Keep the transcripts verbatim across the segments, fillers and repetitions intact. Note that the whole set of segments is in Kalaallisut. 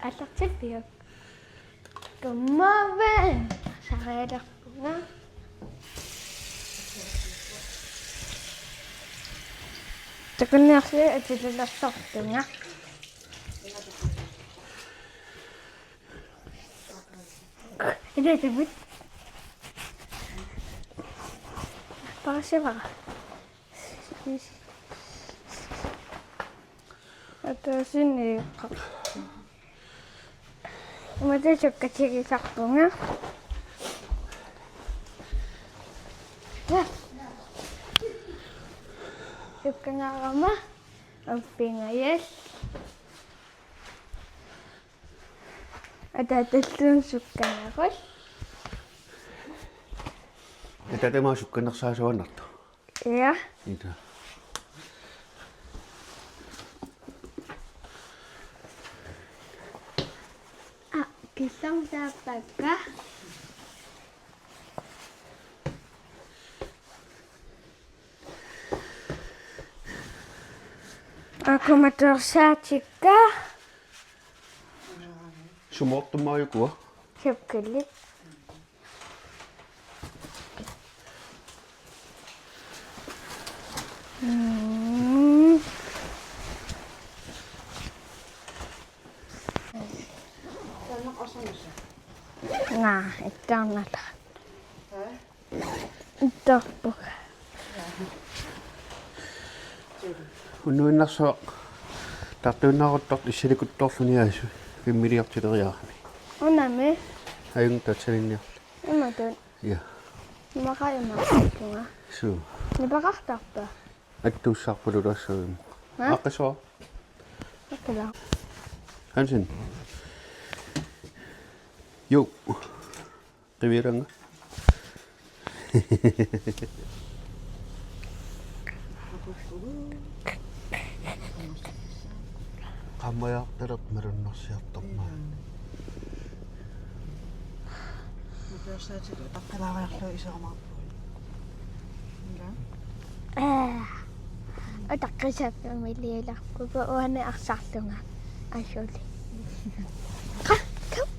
Aallartippiuk? Come on, ven. Sarialerpunga. Takunniarli atilalersortunga. Ila tavut. Paasivara. Ataasiinnaq. Imatut sukkatigisarpunga. Sukkangaarama uppingajal. Ataatalluunniit sukkanarut. Ataatama sukkannersaasuannartoq. Ja. Ita. Ah, killormut taappakka. Akumatoorsaatikka. Sumoortumaajuku? Sukkallit. Mm. Naa, ittarnala. Ittarpunga. Unnuinnarsuaq tartuinnaruttortoq issilikuttorluni aasut fimmiliortileriarami. Unami. Ajunngitsoq tassaniinniarli. Imatut. Ja. Imaqaima tunga. Suu. Nipeqartarpa? Attuussarpuluttussaavimmut. Hva? Aaqqissuaq. Akkala. Hansen. Jo. Qiviaranga. Qaammajaartalerpoq malunnarsiartormat. Nupeersaatit utaqqilaareerlugit isaamarpugut. Ilaa? Aa. Utaqqisaapput miliulerpugut uani arsarlunga. Asuli. Qa-, qa-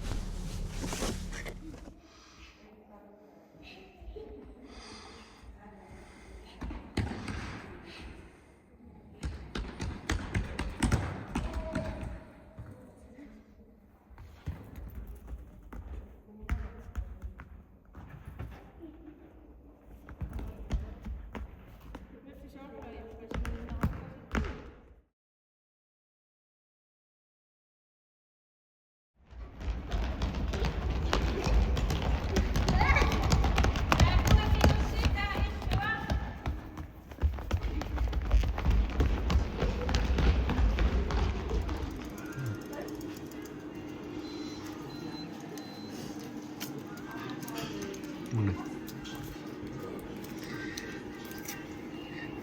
Una.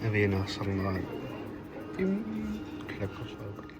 Avianaarsarneraat. Im, klakkersaarput.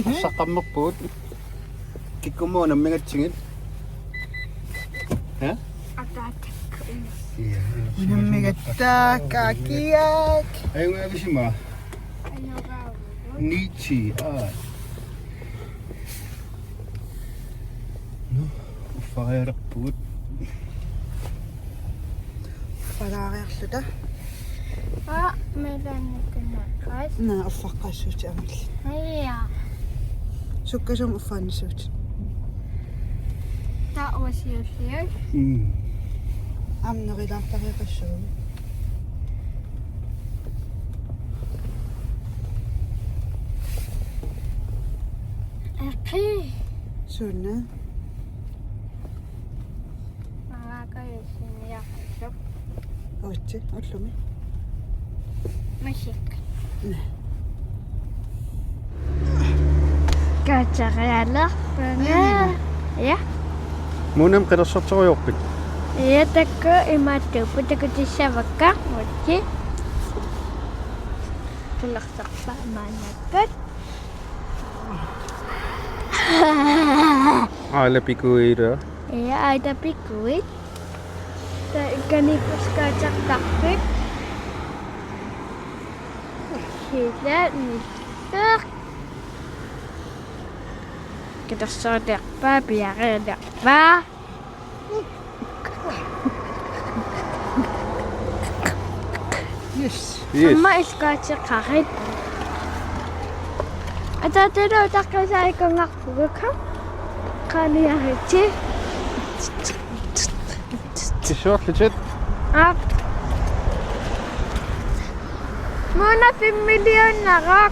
Saqqammerpugut. Kikkummut unammigatsigit? Ja? Ataatakkut. Ja. Unammigatta kaakiak. Ajunngilaq avisimaa. Ajunngilaq. Ni ti, aa. Nå, uffariarpugut. Uffariarluta. Aa, meelannikkunnaqqas. Naa, uffaqqaassuutit aammalli. Ja. Sukkasuumik uffaannassuutit. Taava uasiulliu. Mm. Aamma nerilaartariaqassuugut. Aqi. Suuna. Maakajusiniaqisuk. Uatsi, ullumi. Masik. Naa. Katsarialerpunga. Ii. Ja. Munam qilersortorujoorpit? Ja, taakku imaattuupput, takutissavakka, uatsi. Qilersorpa maannakkut. Aala pikuira. Ja, aala pikui. Taava ikani puskaataqtarpit. Sila nittoq. Qilersortarpa, piareertarpa. Yes. Yes. Aamma iskaateqarit. Ataatalu utaqqisaakungarpugut. Qaaniaritsi. Tissuarlutit. Aap. Muna fem millioner.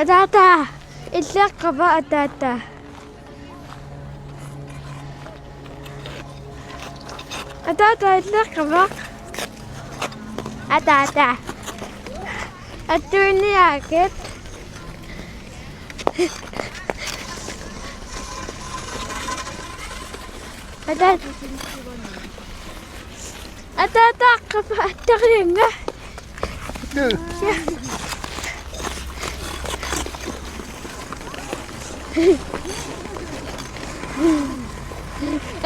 Ataata, illeqqava ataata. Ataata, illeqqava. Ataata. Attuiniakkit. Ataata. Ataata, aaqqava attarianga.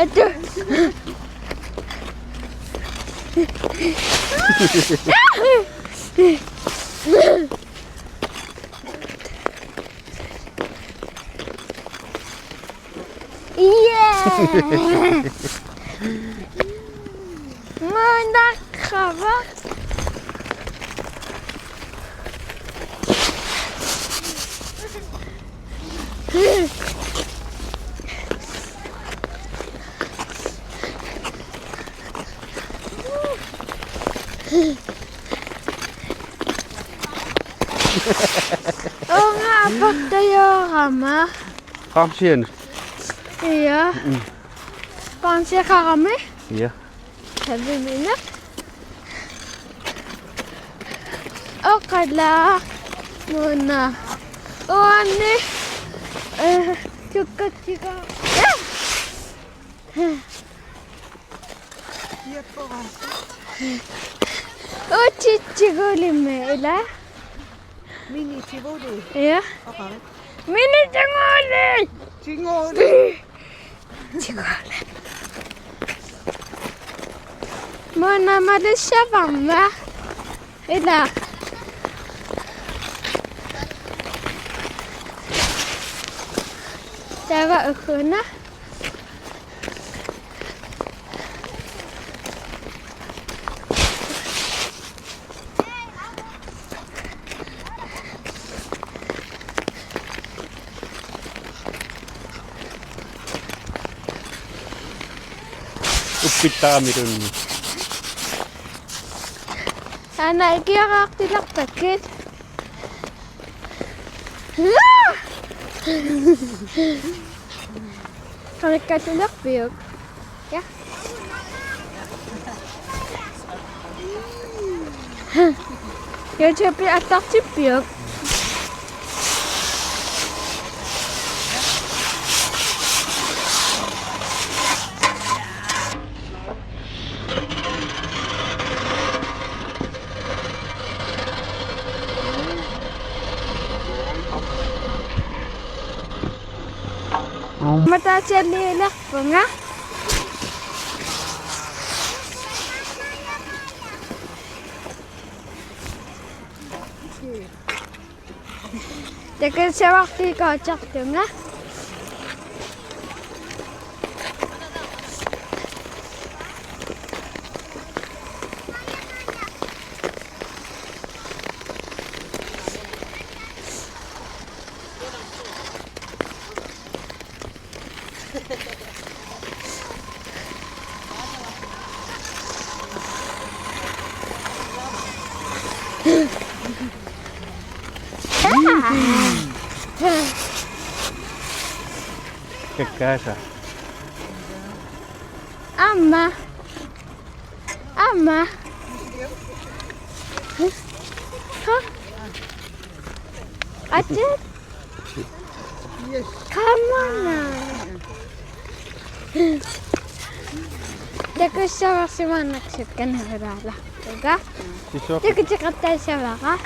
Atu. Yeah! Maannakkut. Uunga aportajoorama. Bamsianut. Ja. Mm. Bamseqarami. Ja. Taviminaq. Oqalaa. Muna. Uani. Eh, tukkatsiga. Utsitsigulimi ila. Mini Tivoli. Ja. Okay. Mini Tivoli! Tivoli! Tivoli. Muna malissavarma. Ila. Taava ugguna. Uppittaramiluunniit. Aana ikiaraartilerpakkit. Qanikkattulerpiuk? Ja. YouTube attartippiuk? Mataatsialliilerpunga. Takussavarsi kaatertunga. Kakkaasa. Aamma. Aamma. Ha? Atit? Come on. Takussavarsi maannakkut sukkanerulaarlunga. Sissuaq. Takuteqattaassavara.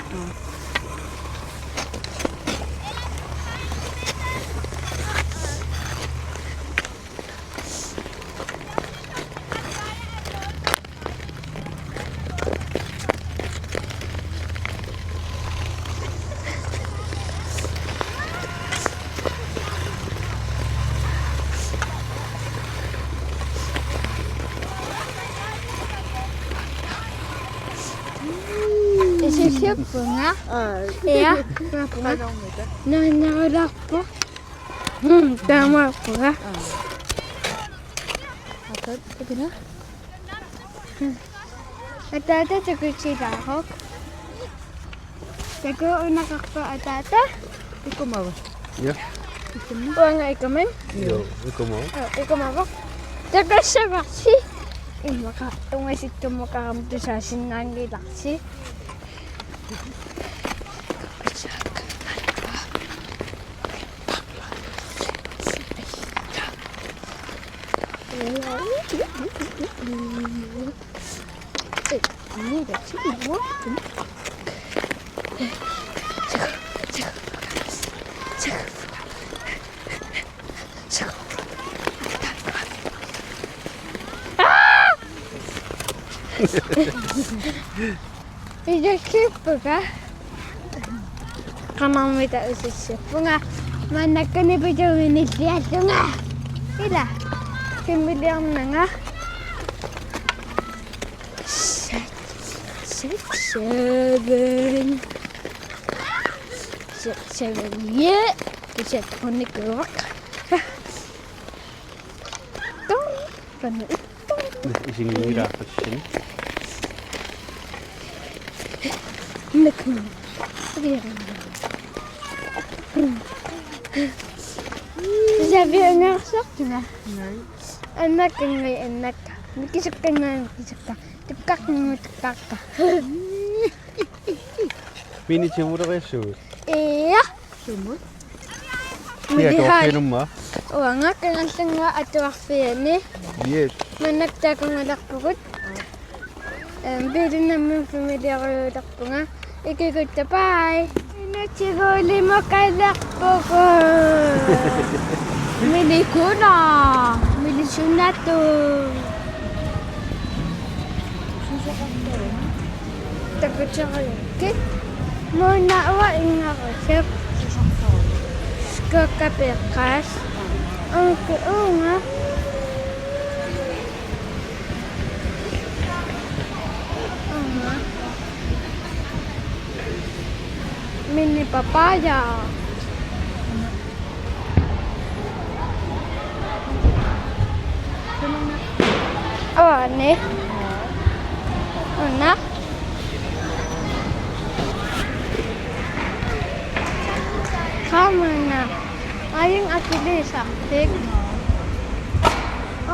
Isigippunga. Aa. Ja. Qanormita? Nuannerulaarpoq. Mm, taamaappunga. Aa. Atat, ikina? Ataata takusilaaruk. Takuuneqarpa ataata? Ikumava? Ja. Uanga ikuman? Jo, ikumava. Aa, ikumava. Takussavarsi. Immaqa ungasittummukarama tusaasinnaanngilarsi. Videoklippiga. Qanormita usissippunga. Maannakkut pituuminilliallunga. Ila. Kimmiliornanga. Six, six, seven. Six, seven, yeah. Kiisa tonikuuaq. Tong. Tong. Isingilaarpassuit. Nakun. Saviangarsartunga. Nai. Annakkangai annakka. Mikisukkangai mikisukka. Tukkarngu tukkarka. Mini timulerissuut. Ia. Sumut. Kia Mili hai. Tuarfianumma. Uanga kangallannguaq atuarfiani. Yes. Maannakkut taakkuugaluarpugut. Em, biilinammi familierujulerpunga. Ikigutta bye. Inatiguulimukalerpugut. Milikuna. Milisunatu. Takutereerikka. Muuna uanga inngarusup. Skukka peqqas. Onke uunga. Uunga. Mini papaya. Ne? Una? Kamana? Aing akiliisartik.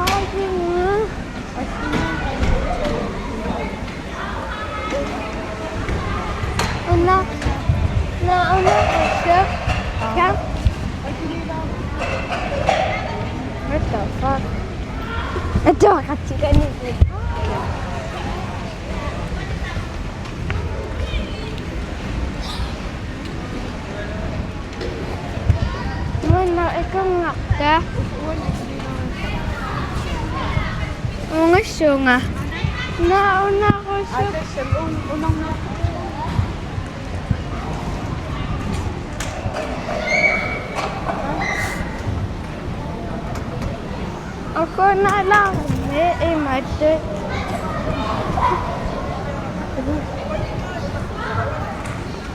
Aing. Una. Na una. Kam. What the fuck? Atoqatiga ni. Una ikunngakka. Ungassuunga. Na una. Ukunalaarmi imatut.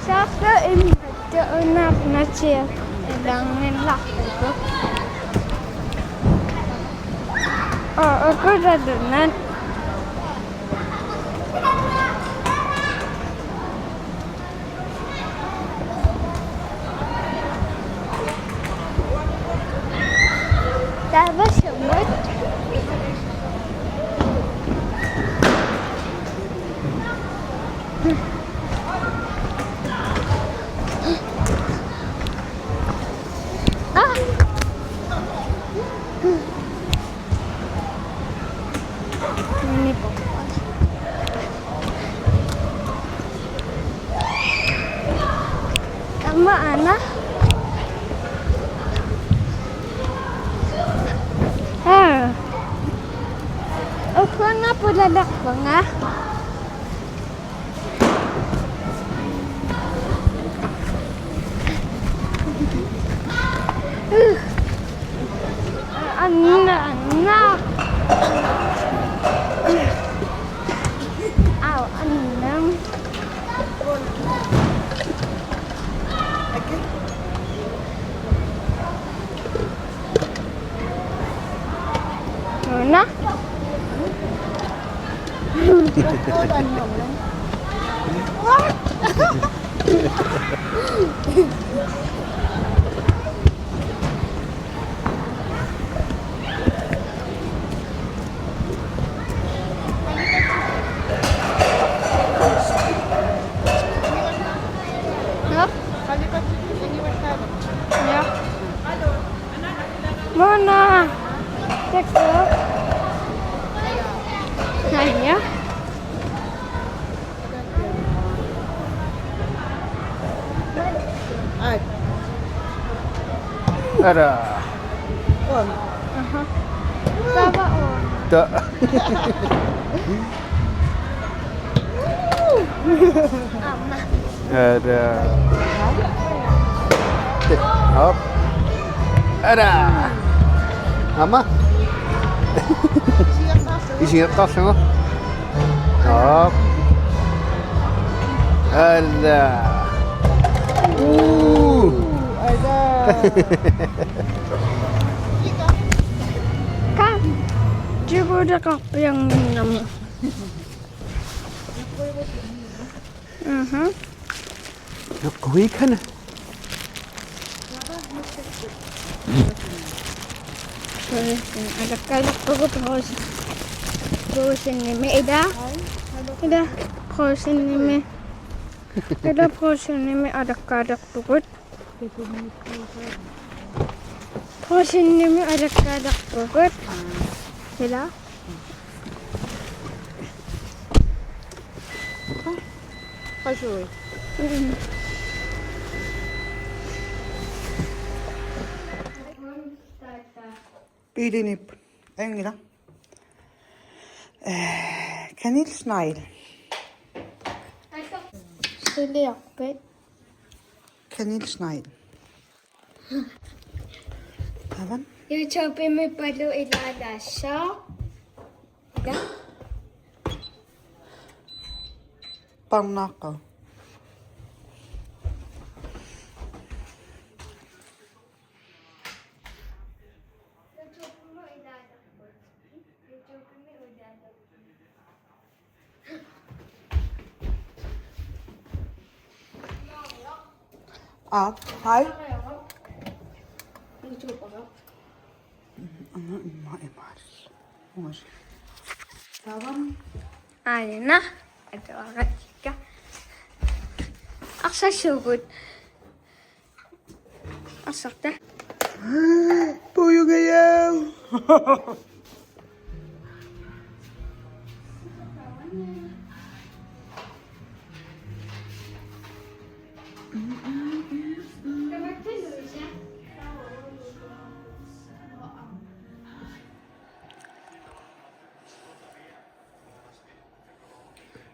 Saaffa imatut unaarnatiap ilaanginlarlugu. Aa, ukulalunat. Taava sumut? Ah! Ninipo. Amma ana. Ah. Ukunga pulaleqpunga. Anna, anna. Au, anna. Una. Nå? Ja. Mona! Tæt på. Nej, ja. Ej. Er der? Aha. Der var under. Der. Amma. Er der? Op. Er der? Amma. Isingertarlugu. Op. Er der? Uh. Ka. Juguleqarpiannginnama. Mhm. Nukuikana. Alakkaalerpugut Brugsen-, Brugsenimi ila. Ila Brugsenimi. Ila Brugsenimi alakkaalerpugut. Brugsenimi alakkaalerpugut. Ila. Qasui. Mm. Biilinip. Ajunngilaq. Eh, kanelsnegl. Suliarpit. Kanelsnegl. Avan. YouTube-imi palu ilaalaassooq. Ila. Parnaaqqat. Aa, hej. Anna imma imaal. Uas. Tavam. Aina. Atuarakka. Arsassuugut. Arsarta. Puujungajau.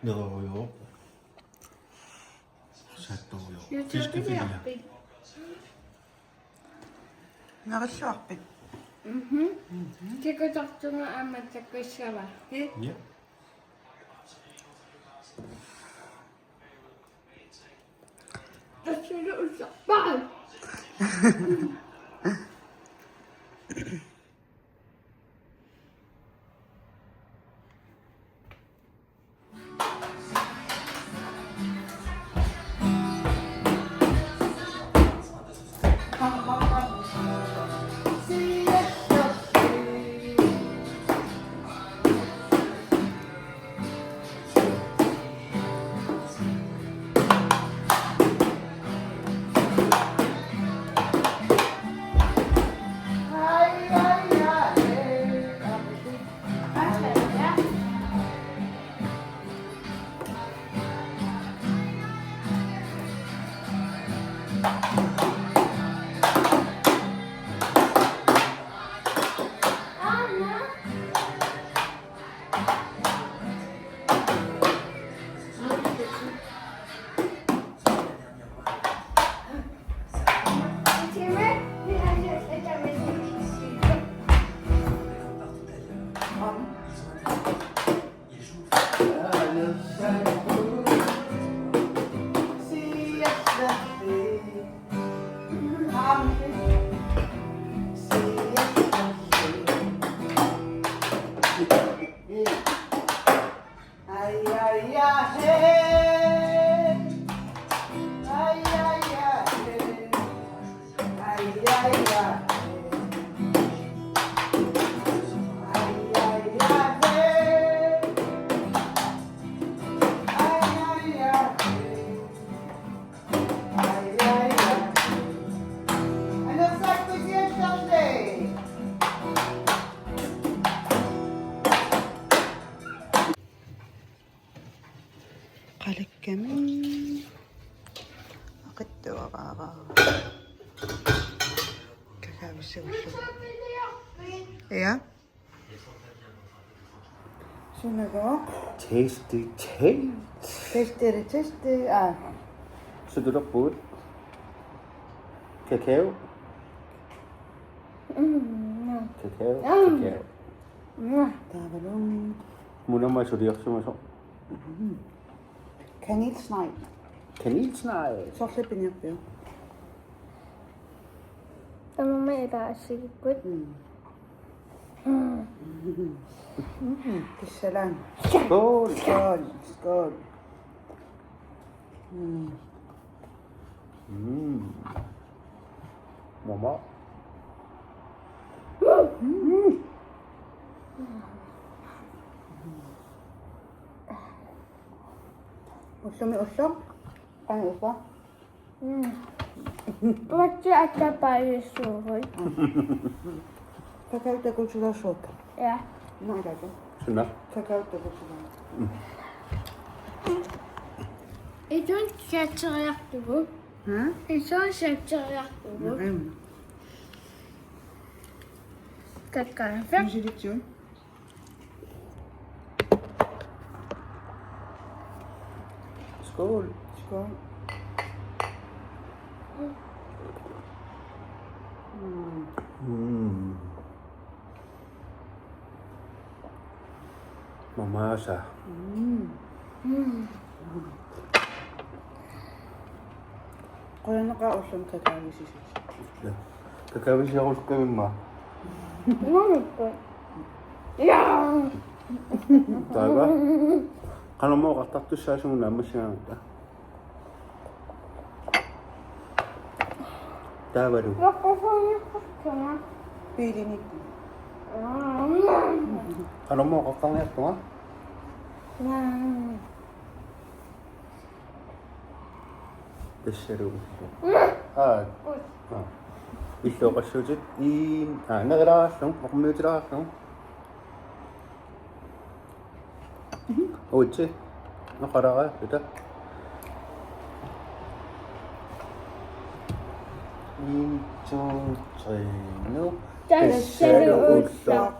Nererujoorpoq. Saattorujoorpoq. Fiskefilé. Narilluarpit? Mhm. Tikkutartunga aamma takkussavakki. Ja. Tassulu ussappaat. Qalikkami. Aqittuaraara. Kakaavissagullu. Ja. Sunagooq. Tasty taste. Tasty, tasty. Aa. Sutulerpugut. Kakao. Mm, no. Kakao, mm. Kakao. Mm. Taavalu. Munama suliorsimasoq. Mm. Kanelsnegl. Kanelsnegl. Soorlu piniarpiuk? Tamarmik ila assigiikkut. Mm. Mm. Mm. Kissalaaq. Skål. Skål. Skål. Mm. Mm. Mama. Mm. Ullumi ulloq. Qanoq ippa? Mm. Uatsi attapaajussuugut. Kakao takutilaassavakka? Ja. Naa, kakao. Suna? Kakao takutilaa. Itun chatseriartugut. Ha? Itun chatseriartugut. Mm. Kakao. Misilitsigut. Skål. Skål. Mm. Mm. Mamaasa. Mm. Mm. Qujanaq ullumi kakaavissisut. Ja. Kakaavisiarusukkamimma. Nunuppu. Ja. Taava. Qanormaa oqartartussaasugut naammassigaangatta. Taavalu. Loqqusuunniqqissunga. Piilinik. Qanormaa oqaqqarniartunga? Tassalu ullu. Aa. Aa. Illu oqassuutit iin. Aa, nerilaarlunga, oqarmiutilaarlunga. Uutsi. Noqalaarluta. En, to, tre, nu. Tassalu ullorpaat.